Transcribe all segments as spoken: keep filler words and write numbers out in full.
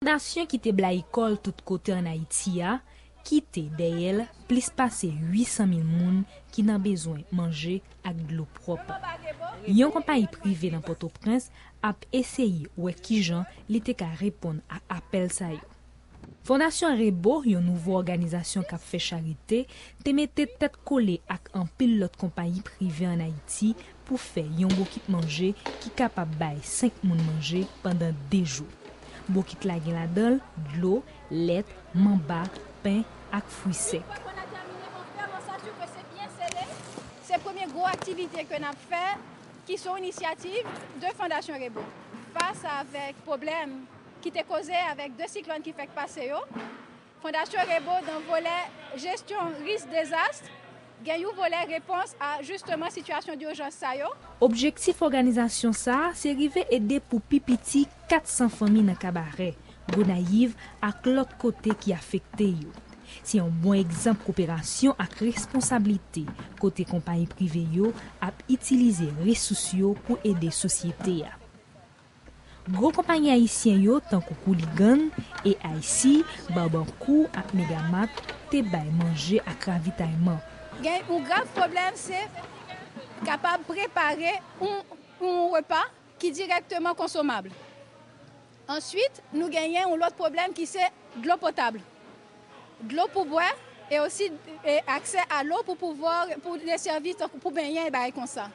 Nasyon ki te blayi kò l tout kote ann Ayiti a kite dèyè l plis pase uit san mil moun ki nan bezwen manje ak dlo pwòp. Yon konpayi prive nan Pòtoprens ap eseye wè kijan li te ka reponn a apèl sa yo. Fondasyon Rebo, yon nouvo òganizasyon k ap fè charite, te mete tèt kole ak anpil lòt konpayi prive ann Ayiti pou fè yon bokit manje ki kapab bay senk moun manje pandan de jou. Bokit la gen ladan l dlo, lèt, manba, pen ak fwi sèk. Se premye gwo aktivite ke n ap fè, ki sou inisyativ de Fondasyon Rebo. Fas avèk pwoblèm ki te koze avèk de siklòn ki fèk pase yo, Fondasyon Rebo nan volè jesyon risk dezas gen yon volè repons a jisteman sitiyasyon dijans sa yo. Objektif òganizasyon sa a se rive ede pou pi piti kat san fanmi nan Kabarè, Gonayiv ak lòt kote ki afekte yo. Se yon bon egzanp koperasyon ak responsablite kote konpayi prive yo ap itilize resous yo pou ede sosyete a. Gwo konpayi ayisyen yo tankou Cooligan, A I C, Barbancourt ak Megamat te bay manje ak ravitayman. Gen yon grav pwoblèm se kapab prepare yon repa ki dirèkteman konsomab. Answit, nou genyen yon lòt pwoblèm ki se dlo potab. Dlo pou bwè e osi aksè a lo pou pouvwa pou desèvi tankou pou benyen e bagay konsa.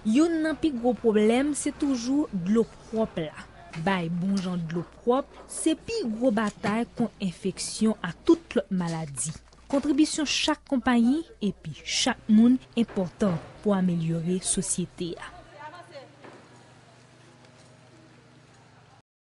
Youn nan pi gwo pwoblèm se toujou dlo pwòp la. Bay bon jan dlo pwòp se pi gwo batay kont enfeksyon ak tout lòt maladi. Kontribisyon chak konpayi epi chak moun enpòtan pou amelyore sosyete a.